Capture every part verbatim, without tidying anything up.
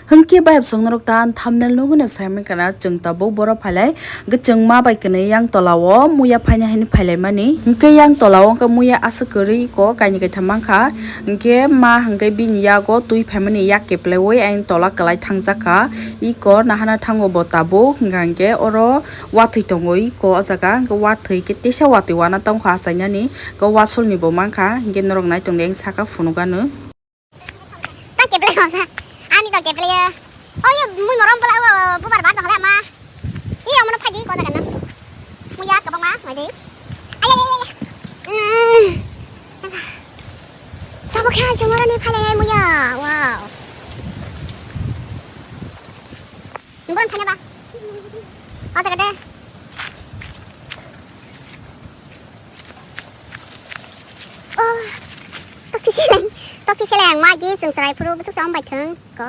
Hwnkhe bayapsong norok ta thumbnail nugwi no sai mankha na, chwng tabuk boro phailai, hwnkhe chwng ma bai kwnwi yang tola o muya phaina hinwi phailaimani. Hwnkhe yang tola o hwnkhe muya aswk kwrwi iko kainwi kaitham mankha, hwnkhe ma hwnkhe bini yago twi phaimani yak keplaiwi ayang tola kwlai thangjak kha. Iko nahana thango bo tabuk, hwnkha hwnkhe oro watwi tongo iko o jaga, hwnkhe watwi khe teisa watwi wana tongkha achainani, hwnkhe wasolni bo mankha, hwnkhe norok nai tongdi ayang saka phunukganu. Tang keplai hosa. Ani tang keplai ya. Oh, iya, mui morom pula, oh, bubar bar tang hala ma. Iya, mana phaidi ko jaga na. Muya kabang ma, mai dei. Ay, ay, ay, ay. Mm. Tabo kha, jomoro ni phalai ai muya. Wow. Nungguran phanya ba. Oh, jaga de. Oh, tokhi seleng, tokhi seleng, ma gi chwng chwrai phuru bwswk chong bai thwng ko.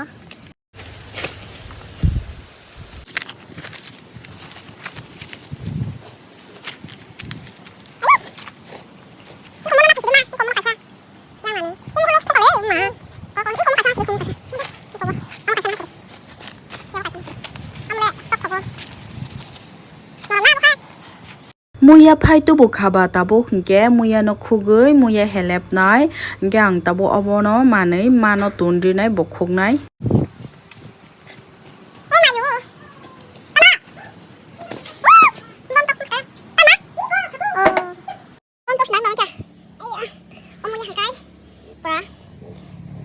Muya phai tubu kha ba tabuk, hinkhe muya no khugwi muya helepnai, hinkhe ang tabuk obono manwi mano tun rinai bo khuknai.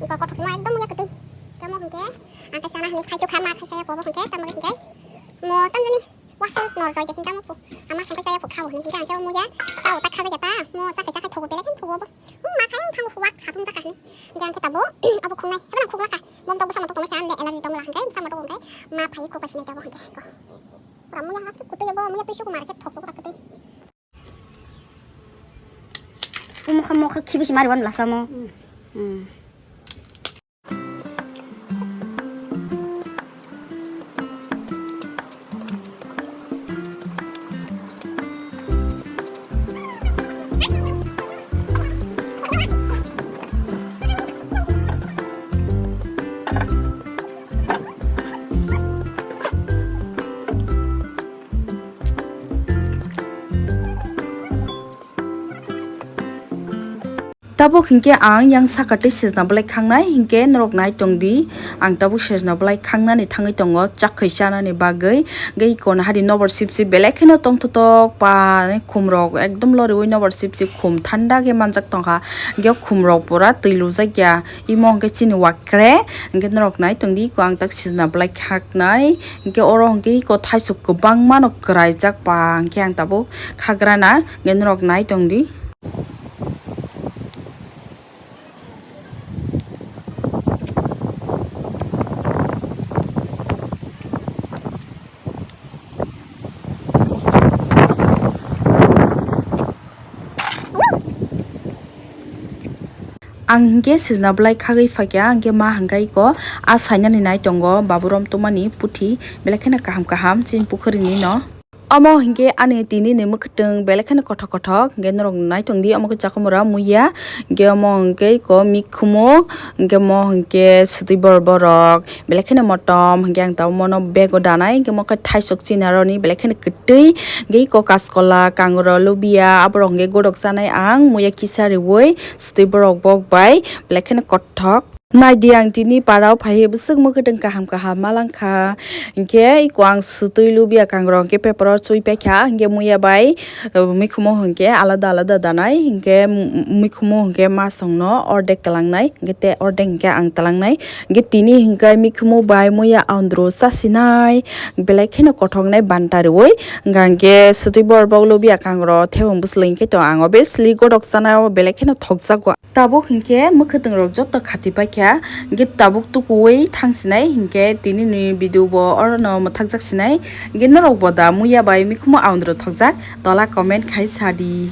Pura kothokma ekdom muya kwtwi. Tamo hinkhe ang kaisa na hinwi phai tukha, ma khaisa ya pobo hinkhe, tamo hinkhe mo tamjani. Wasol nor joi de hinta mo pu. Ama sangkai saya pu khao ni hinta angke mo ya. Tao ta khaja ta. Mo sa kaisa kai thogo bele kin thogo bo. Mo ma khai thang huwa sa thum ta kani. Hinta angke tabo abo khongnai. Ebo nang khogla sa. Mom to busa ma to tongma khan de allergy tong la hinta. Busa ma to hinta. Ma phai ko kaisa nai tabo hinta ko. Pura mo ya has ke kutu ya bo mo ya tu shu ko mar ke thok thok ta kutu. Mo kha mo kha khibi si mari wan la sa mo. Hmm. Tabuk hinkhe ang yang saka tei sejna belai khangnai, hinkhe norok nai tongdi, ang tabuk sejna belai khangnani thangwi tongo chakhwi chanani bagwi. Hwnkhe iko nahadi nobor sipsi belai kheno tongthotok pa, khumrok ekdom loriwi nobor sipsi khum thanda khe manjak tongkha, hwnkhe khumrok pura twi lujakya, imo hwnkhe chini wakre, hwnkhe norok nai tongdi, iko ang tak sejna belai khaknai, hwnkhe oro hwnkhe iko thaisok kwbangmano kwraijak pa, hwnkhe ang tabuk khagrana, hwnkhe norok nai tongdi. Ang hinkhe sijna belai khagwi phaikha, hinkhe ma hinkhe iko a sainani nai tongo baburom twmani puthi, belai kheno kaham kaham chini pukhurini no. Omo hinkhe ani tini ni mwkhwtwng belai kheno kothok kothok, hinkhe norok nai tongdi, omo khe chakhumura muiya, hinkhe omo hinkhe iko mikhumu, hinkhe mo hinkhe swtwi bor borok, belai kheno motom, hinkhe ang tabuk mono bego danai, hinkhe mo khe thaisok chinaroni belai kheno kwtwi, hinkhe iko kaskola, kangro, lubia, aborok hinkhe godok chanai ang muiya kisa riui, swtwi borok bok bai belai kheno kothok. Naidi ang tini parao phaiwi bwswk mwkhwtwng kaham kaham ma langkha, hinkhe iko ang swtwi lubia kangrok hinkhe paper o chui paikha, hinkhe muiya bai, uh, mikhumo hinkhe alada alada danai, hinkhe m-, mikhumo hinkhe masongno ordek twlangnai, hinkhe tei ordek hinkhe ang twlangnai, hinkhe tini hinkhe mikhumo bai muiya andro chasinai, belai kheno kothoknai banta riui, hinkha hinkhe swtwi borok lubia kangrok thebung bwswlwi hinkhe to ang obviously godok chanao belai kheno thokjago. Tabuk hinkhe mwkhwtwng rok joto khati paikha, hinkhe tabuk tukuwi thangsinai, hinkhe tini ni video bo orono mwthakjak sinai, hinkhe norok bo da muiya bai mikhumo aundro thokjak, tola comment khai sadi.